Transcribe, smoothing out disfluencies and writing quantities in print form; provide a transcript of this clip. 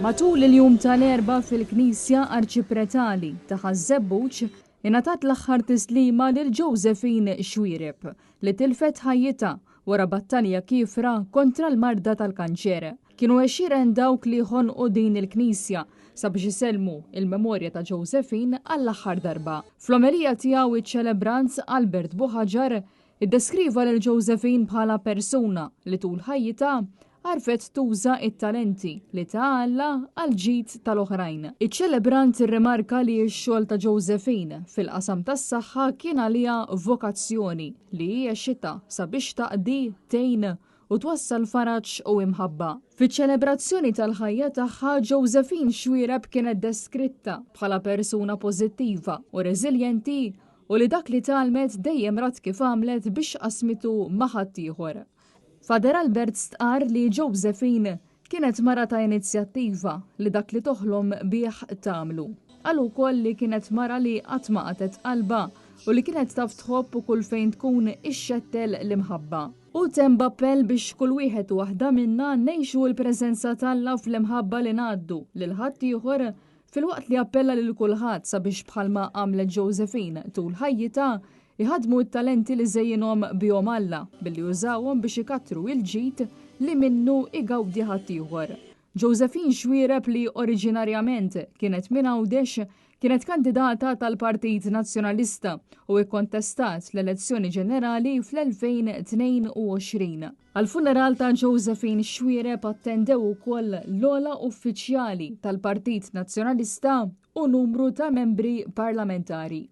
Matul il-jum tal-Erbgħa fil-Knisja Arċipretali ta' Ħaż-Żebbuġ ingħatat l-aħħar tislima lil Josephine Xuereb li tilfet ħajjitha wara battalja kiefra kontra l-marda tal-kanċer. Kienu għexieren dawk li ħonqu din il-knisja sabiex isellmu il-memorja ta' Josephine għall-aħħar darba. Fl-omelija tiegħu iċ-ċelebrant Albert Buhaġar Iddeskriva lil Josephine bħala persuna li tul ħajjitha għarfet tuża t-talenti li ta Alla għall-ġid tal-oħrajn. Iċ-ċelebrant irrimarka li x-xogħol ta' Josephine fil-qasam tas-saħħa kien għaliha vokazzjoni li hi għexitha sabiex taqdi, tgħin u twassal faraġ u imħabba. Fiċ-ċelebrazzjoni tal-ħajja tagħha, Josephine Xuereb kienet deskritta bħala persuna pożittiva u reżiljenti u li dak li tgħallmet dejjem rat kif għamlet biex qasmitu ma' ħaddieħor. Father Albert stqarr li Josephine kienet mara ta' inizjattiva li dak li toħlom bih tagħmlu. Qal ukoll li kienet mara li qatt ma qatgħet qalbha u li kienet taf tħobb u kull fejn tkun ixxettel l-imħabba. Hu temm b'appell biex kull wieħed u waħda minna ngħixu l-preżenza t'Alla fl-imħabba li ngħaddu lil ħaddieħor filwaqt li appella lil kulħadd sabiex bħalma għamlet Josephine tul ħajjitha, iħaddmu t-talenti li żejjinhom bihom Alla billi jużawhom biex ikattru l-ġid li minnu jgawdi ħaddieħor. Josephine Xuereb li oriġinarjament kienet minn Għawdex, kienet kandidata tal-Partit Nazzjonalista u kkontestat l-elezzjoni ġenerali fl-2022. Għall-funeral ta' Josephine Xuereb attendew ukoll l-ogħla uffiċjali tal-Partit Nazzjonalista u numru ta' membri parlamentari.